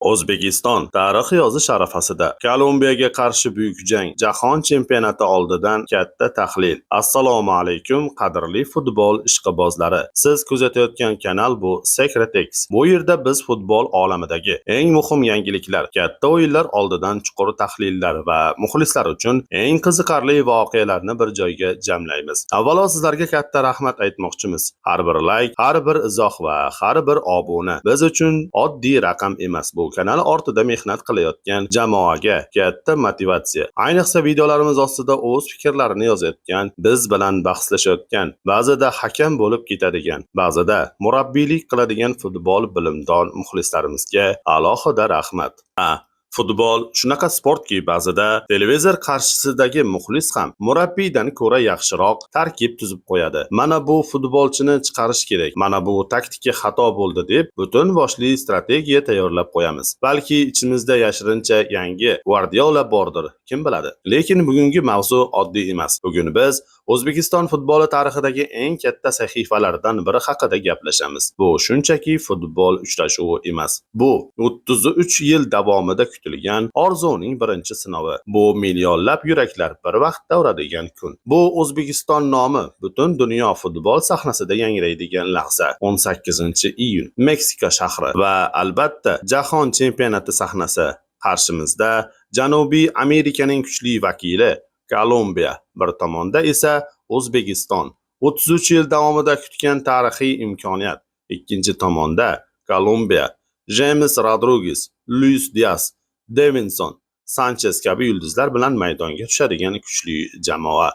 O'zbekiston tarix yozish arafasida. Kolumbiyaga qarshi buyuk jang, Jahon chempionati oldidan katta tahlil. Assalomu alaykum, qadrli futbol ishqibozlari. Siz kuzatayotgan kanal bu Secretex. Bu yerda biz futbol olamidagi eng muhim yangiliklar, katta o'yinlar oldidan chuqur tahlillar va muxlislar uchun eng qiziqarli voqealarni bir joyga jamlaymiz. Avvalo sizlarga katta rahmat aytmoqchimiz. Har bir like, har bir izoh va har bir obuna biz uchun oddiy raqam emas. Bu kanal ortida mehnat qilayotgan jamoaga katta motivatsiya. Ayniqsa videolarimiz ostida o'z fikrlarini yozayotgan, biz bilan bahslashayotgan, ba'zida hakam bo'lib ketadigan, ba'zida murabbiylik qiladigan futbol bilimdon muxlislarimizga alohida rahmat. Ha, futbol shunaqa sportki, ba'zida televizor qarshisidagi muxlis ham murabbiydan ko'ra yaxshiroq tarkib tuzib qo'yadi. Mana bu futbolchini chiqarish kerak, mana bu taktika xato bo'ldi deb butun boshli strategiya tayyorlab qo'yamiz. Balki ichimizda yashirincha yangi Guardiola bordir, kim biladi. Lekin bugungi mavzu oddiy emas. Bugun biz O'zbekiston futboli tarixidagi eng katta sahifalardan biri haqida gaplashamiz. Bu shunchaki futbol uchrashuvi emas. Bu 33 yil davomida kutilgan orzuning birinchi sinovi. Bu millionlab yuraklar bir vaqtda uradigan kun. Bu O'zbekiston nomi butun dunyo futbol sahnasida yangraydigan lahza. 18-iyun, Meksika shahri va albatta Jahon chempionati sahnasi. Qarshimizda Janubiy Amerikaning kuchli vakili Kolumbiya, bir tomonda esa O'zbekiston. 33 yil davomida kutgan tarixiy imkoniyat. Ikkinchi tomonda Kolumbiya, James Rodriguez, Luis Dias, Davinson Sanchez kabi yulduzlar bilan maydonga tushadigan kuchli jamoa.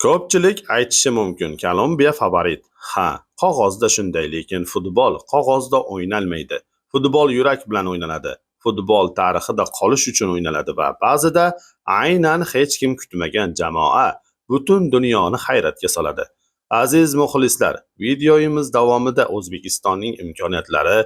Ko'pchilik aytishi mumkin, Kolumbiya favorit. Ha, qog'ozda shunday, lekin futbol qog'ozda o'ynalmaydi. Futbol yurak bilan o'ynaladi. Futbol tarixida qolish uchun o'ynaladi va ba'zida aynan hech kim kutmagan jamoa butun dunyoni hayratga soladi. Aziz muxlislar, videoyimiz davomida O'zbekistonning imkoniyatlari,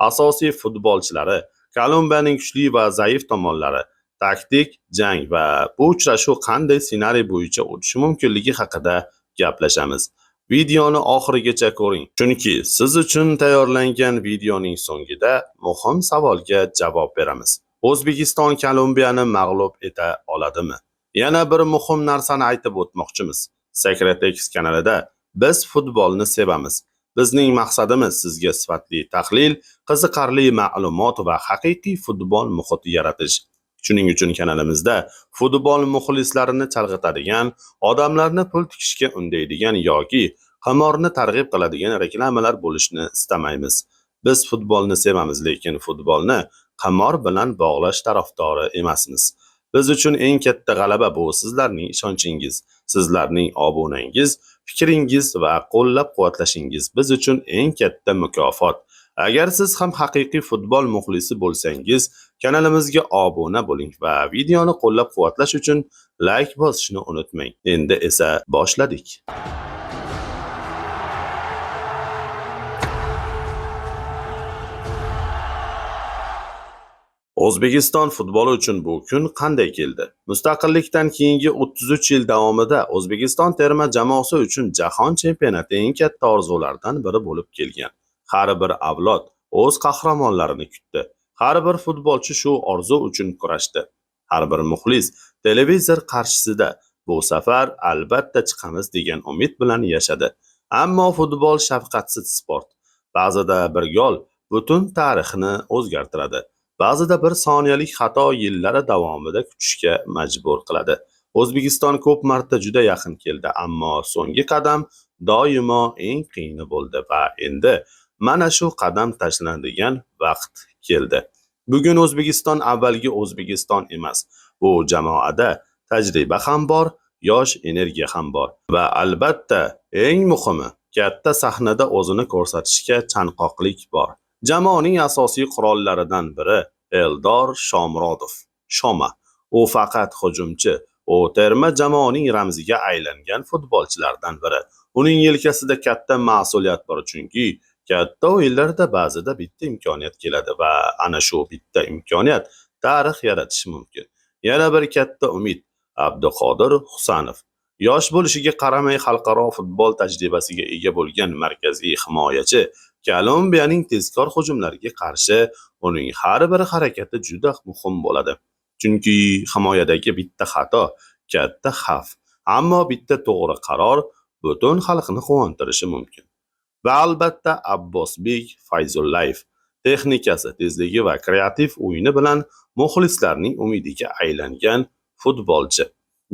asosiy futbolchilari, Kolumbiyaning kuchli va zaif tomonlari, taktik jang va bu uchrashuv qanday ssenariy bo'yicha o'tishi mumkinligi haqida gaplashamiz. Videoni oxirigacha ko'ring, chunki siz uchun tayyorlangan videoning so'ngida muhim savolga javob beramiz. O'zbekiston Kolumbiyani mag'lub eta oladimi? Yana bir muhim narsani aytib o'tmoqchimiz. Secretex kanalida biz futbolni sevamiz. Bizning maqsadimiz sizga sifatli tahlil, qiziqarli ma'lumot va haqiqiy futbol muhiti yaratish. Shuning uchun kanalimizda futbol muxlislarini chalg'itadigan, odamlarni pul tikishga undaydigan yoki qimorni targ'ib qiladigan reklamalar bo'lishini istamaymiz. Biz futbolni sevamiz, lekin futbolni qimor bilan bog'lash tarafdori emasmiz. Biz uchun eng katta g'alaba bu sizlarning ishonchingiz, sizlarning obunangiz, fikringiz va qo'llab-quvvatlashingiz biz uchun eng katta mukofot. Agar siz ham haqiqiy futbol muxlisi bo'lsangiz, kanalimizga obuna bo'ling va videoni qo'llab-quvvatlash uchun like bosishni unutmang. Endi esa boshladik. O'zbekiston futboli uchun bu kun qanday keldi? Mustaqillikdan keyingi 33 yil davomida O'zbekiston terma jamoasi uchun jahon chempionati eng katta orzulardan biri bo'lib kelgan. Har bir avlod o'z qahramonlarini kutdi. Har bir futbolchi shu orzu uchun kurashdi. Har bir muxlis televizor qarshisida bu safar albatta chiqamiz degan umid bilan yashadi. Ammo futbol shafqatsiz sport. Ba'zida bir gol butun tarixni o'zgartiradi. Ba'zida bir soniyalik xato yillar davomida kutishga majbur qiladi. O'zbekiston ko'p marta juda yaqin keldi, ammo so'nggi qadam doimo eng qiyini bo'ldi va endi mana shu qadam tashlanadigan vaqt keldi. Bugun O'zbekiston avvalgi O'zbekiston emas. Bu jamoada tajriba ham bor, yosh energiya ham bor va albatta eng muhimi katta sahnada o'zini ko'rsatishga chanqoqlik bor. Jamoaning asosiy qurollaridan biri Eldor Shomurodov. Shoma. U faqat hujumchi, u terma jamoaning ramziga aylangan futbolchilardan biri. Uning yelkasida katta mas'uliyat bor, chunki katta o'yinlarda ba'zida bitta imkoniyat keladi va ana shu bitta imkoniyat tarix yaratishi mumkin. Yana bir katta umid Abduqodir Husanov. Yosh bo'lishiga qaramay xalqaro futbol tajribasiga ega bo'lgan markaziy himoyachi Kolumbiyaning tezkor hujumlariga qarshi uning har bir harakati juda muhim bo'ladi. Chunki himoyadagi bitta xato katta xavf, ammo bitta to'g'ri qaror butun xalqni quvontirishi mumkin. Va albatta Abbosbek Fayzullayev texnikasi, tezligi va kreativ o'yini bilan muxlislarning umidiga aylangan futbolchi.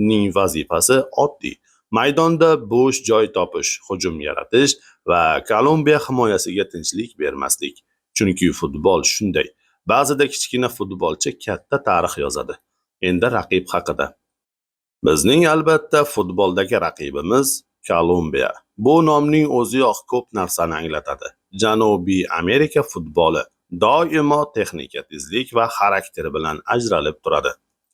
Uning vazifasi oddiy: maydonda bo'sh joy topish, hujum yaratish va Kolumbiya himoyasiga tinchlik bermaslik. Chunki futbol shunday. Ba'zida kichkina futbolchi katta tarix yozadi. Endi raqib haqida. Bizning albatta futboldagi raqibimiz Kolumbiya. Bu nomning o'ziyoq ko'p narsani anglatadi. Janubiy Amerika futboli doimo texnika, tezlik va xarakteri bilan ajralib turadi.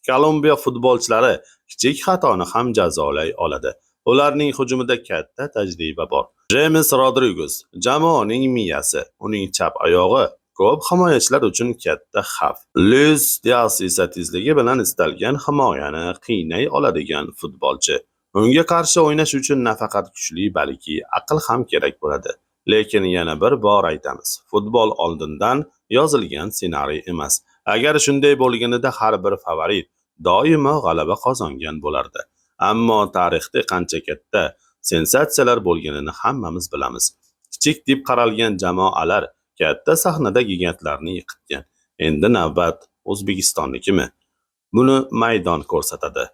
Kolumbiya futbolchilari kichik xatoni ham jazolay oladi. Ularning hujumida katta tajriba bor. James Rodriguez jamoaning miyasi, uning chap oyog'i ko'p himoyachilar uchun katta xavf. Luis Dias esa tezligi bilan istalgan himoyani qiynay oladigan futbolchi. Unga qarshi o'ynash uchun nafaqat kuchli, balki aql ham kerak bo'ladi. Lekin yana bir bor aytamiz, futbol oldindan yozilgan ssenariy emas. Agar shunday bo'lganida har bir favorit doimo g'alaba qozongan bo'lardi. Ammo tarixda qancha katta sensatsiyalar bo'lganini hammamiz bilamiz. Kichik deb qaralgan jamoalar katta sahnada gigantlarni yiqitgan. Endi navbat O'zbekistonnikimi? Buni maydon ko'rsatadi.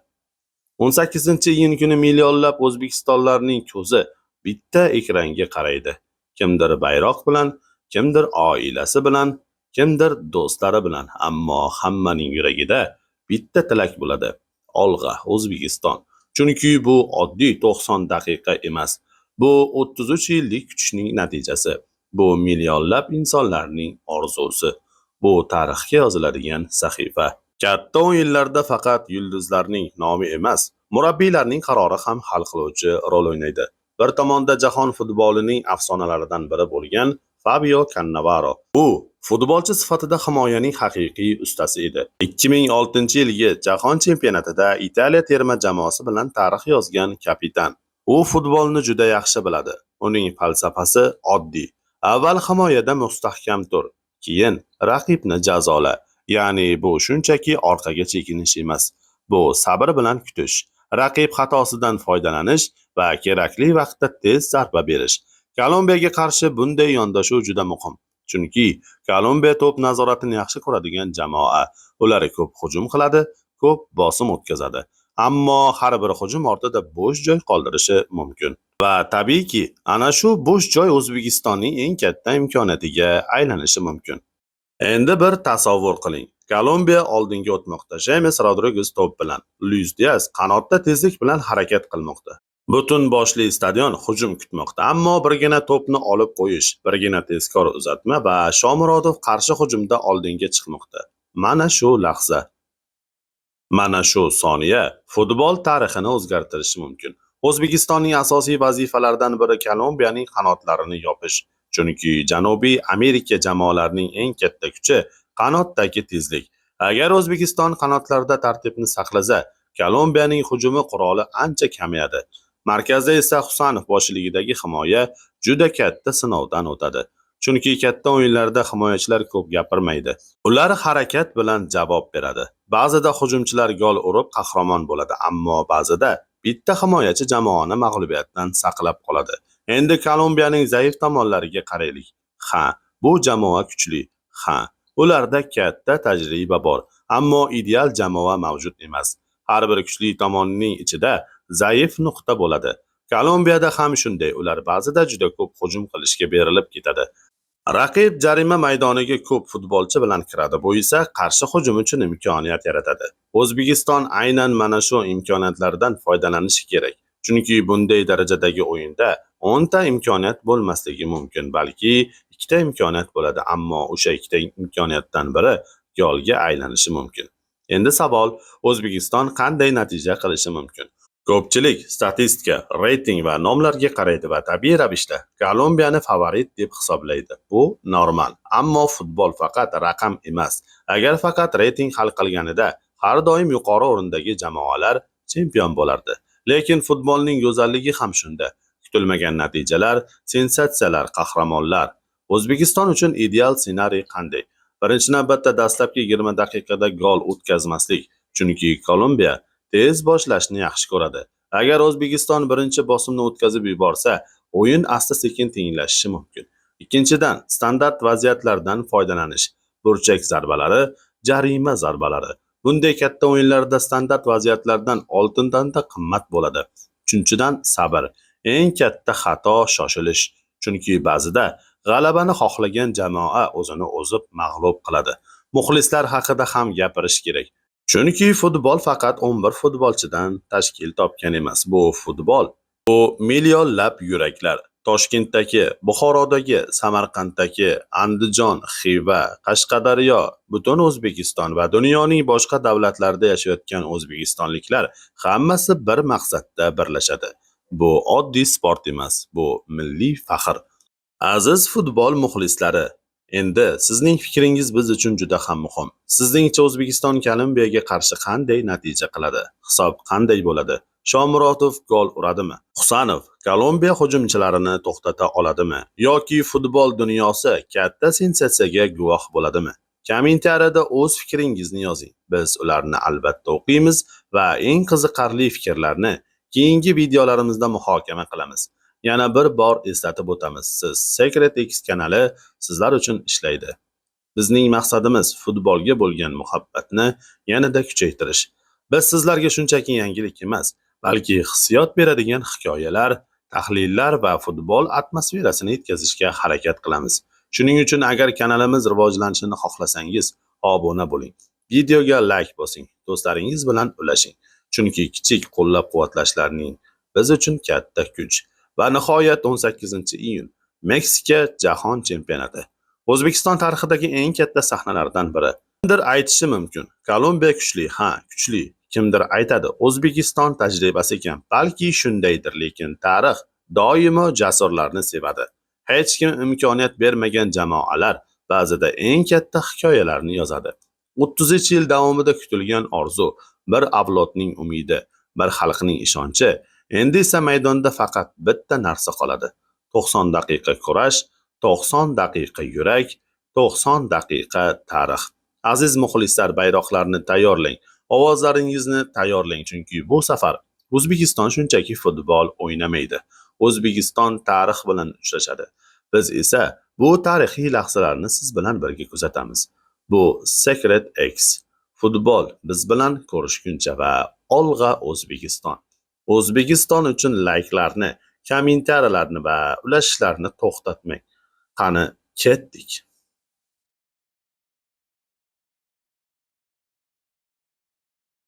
18-iyun kuni millionlab o'zbekistonlarning ko'zi bitta ekranga qaraydi. Kimdir bayroq bilan, kimdir oilasi bilan, kimdir do'stlari bilan, ammo hammaning yuragida bitta tilak bo'ladi: Olg'a, O'zbekiston! Chunki bu oddiy 90 daqiqa emas. Bu 33 yillik kutishning natijasi. Bu millionlab insonlarning orzusi. Bu tarixga yoziladigan sahifa. Katta o'yinlarda faqat yulduzlarning nomi emas, murabbiylarning qarori ham hal qiluvchi rol o'ynaydi. Bir tomonda jahon futbolining afsonalaridan biri bo'lgan Fabio Cannavaro. U futbolchi sifatida himoyaning haqiqiy ustasi edi. 2006-yilgi Jahon chempionatida Italiya terma jamoasi bilan tarix yozgan kapitan. U futbolni juda yaxshi biladi. Uning falsafasi oddiy: avval himoyada mustahkam tur, keyin raqibni jazola. Ya'ni bu shunchaki orqaga chekinish emas. Bu sabr bilan kutish, raqib xatosidan foydalanish va kerakli vaqtda tez zarba berish. Kolumbiyaga qarshi bunday yondashuv juda muhim. Chunki Kolumbiya to'p nazoratini yaxshi ko'radigan jamoa. Ular ko'p hujum qiladi, ko'p bosim o'tkazadi. Ammo har bir hujum ortida bo'sh joy qoldirishi mumkin. Va tabiiyki, ana shu bo'sh joy O'zbekistonning eng katta imkoniyatiga aylanishi mumkin. Endi bir tasavvur qiling. Kolumbiya oldinga o'tmoqda. James Rodriguez to'p bilan. Luis Dias qanotda tezlik bilan harakat qilmoqda. Butun boshli stadion hujum kutmoqda, ammo birgina to'pni olib qo'yish, birgina tezkor uzatma va Shomurodov qarshi hujumda oldinga chiqmoqda. Mana shu lahza, mana shu soniya futbol tarixini o'zgartirishi mumkin. O'zbekistonning asosiy vazifalaridan biri Kolumbiyaning qanotlarini yopish. Chunki Janubiy Amerika jamoalarining eng katta kuchi qanotdagi tezlik. Agar O'zbekiston qanotlarda tartibni saqlasa, Kolumbiyaning hujumi quroli ancha kamayadi. Markazda esa Husanov boshchiligidagi himoya juda katta sinovdan o'tadi. Chunki katta o'yinlarda himoyachilar ko'p gapirmaydi. Ular harakat bilan javob beradi. Ba'zida hujumchilar gol urib qahramon bo'ladi, ammo ba'zida bitta himoyachi jamoani mag'lubiyatdan saqlab qoladi. Endi Kolumbiyaning zaif tomonlariga qaraylik. Ha, bu jamoa kuchli. Ha, ularda katta tajriba bor, ammo ideal jamoa mavjud emas. Har bir kuchli tomonning ichida zaif nuqta bo'ladi. Kolumbiyada ham shunday, ular ba'zida juda ko'p hujum qilishga berilib ketadi. Raqib jarima maydoniga ko'p futbolchi bilan kiradi, bu esa qarshi hujum uchun imkoniyat yaratadi. O'zbekiston aynan mana shu imkoniyatlardan foydalanishi kerak. Chunki bunday darajadagi o'yinda 10 ta imkoniyat bo'lmasligi mumkin, balki ikkita imkoniyat bo'ladi, ammo o'sha ikkita imkoniyatdan biri golga aylanishi mumkin. Endi savol, O'zbekiston qanday natija qilishi mumkin? Ko'pchilik statistika, reyting va nomlarga qaraydi va tabiiy ravishda Kolumbiyani favorit deb hisoblaydi. Bu normal. Ammo futbol faqat raqam emas. Agar faqat reyting hal qilganida, har doim yuqori o'rindagi jamoalar chempion bo'lardi. Lekin futbolning go'zalligi ham shunda. Kutilmagan natijalar, sensatsiyalar, qahramonlar. O'zbekiston uchun ideal ssenariy qanday? Birinchi navbatda dastlabki 20 daqiqada gol o'tkazmaslik, chunki Kolumbiya tez boshlashni yaxshi ko'radi. Agar O'zbekiston birinchi bosimni o'tkazib yuborsa, o'yin asta-sekin tenglashishi mumkin. Ikkinchidan, standart vaziyatlardan foydalanish, burchak zarbalari, jarima zarbalari. Bunday katta o'yinlarda standart vaziyatlardan oltindan-da qimmat bo'ladi. Uchinchidan, sabr. Eng katta xato shoshilish. Chunki ba'zida g'alabani xohlagan jamoa o'zini o'zi mag'lub qiladi. Muxlislar haqida ham gapirish kerak. Chunki futbol faqat 11 futbolchidan tashkil topgan emas. Bu futbol. Bu millionlab yuraklar. Toshkentdagi, Buxorodagi, Samarqanddagi, Andijon, Xiva, Qashqadaryo, butun O'zbekiston va dunyoning boshqa davlatlarida yashayotgan o'zbekistonliklar hammasi bir maqsadda birlashadi. Bu oddiy sport emas, bu milliy faxr. Aziz futbol muxlislari, endi sizning fikringiz biz uchun juda ham muhim. Sizningcha O'zbekiston Kolumbiyaga qarshi qanday natija qiladi? Hisob qanday bo'ladi? Shomurodov gol uradimi? Husanov Kolumbiya hujumchilarini to'xtata oladimi? Yoki futbol dunyosi katta sensatsiyaga guvoh bo'ladimi? Kommentariyada o'z fikringizni yozing. Biz ularni albatta o'qiymiz va eng qiziqarli fikrlarni keyingi videolarimizda muhokama qilamiz. Yana bir bor eslatib o'tamiz. Siz Secret X kanali sizlar uchun ishlaydi. Bizning maqsadimiz futbolga bo'lgan muhabbatni yanada kuchaytirish. Biz sizlarga shunchaki yangilik emas, balki hissiyot beradigan hikoyalar, tahlillar va futbol atmosferasini yetkazishga harakat qilamiz. Shuning uchun agar kanalimiz rivojlanishini xohlasangiz, obuna bo'ling. Videoga like bosing, do'stlaringiz bilan ulashing. Chunki kichik qo'llab-quvvatlashlarning biz uchun katta kuch. Va nihoyat 18-iyun Meksika Jahon chempionati. O'zbekiston tarixidagi eng katta sahnalardan biri. Kimdir aytishi mumkin, Kolumbiya kuchli, ha, kuchli. Kimdir aytadi, O'zbekiston tajribasi kam. Balki shundaydir, lekin tarix doimo jasurlarni sevadi. Hech kim imkoniyat bermagan jamoalar ba'zida eng katta hikoyalarni yozadi. 33 yil davomida kutilgan orzu, bir avlodning umidi, bir xalqning ishonchi. Endi esa maydonda faqat bitta narsa qoladi. 90 daqiqa kurash, 90 daqiqa yurak, 90 daqiqa tarix. Aziz muxlislar, bayroqlarni tayyorlang, ovozlaringizni tayyorlang, chunki bu safar O'zbekiston shunchaki futbol o'ynamaydi. O'zbekiston tarix bilan uchrashadi. Biz esa bu tarixiy lahzalarni siz bilan birga kuzatamiz. Bu Secret X. Futbol biz bilan ko'rishguncha va olg'a O'zbekiston. O'zbekiston uchun layklarni, kommentariyalarni va ulashishlarni to'xtatmang. Qani, ketdik.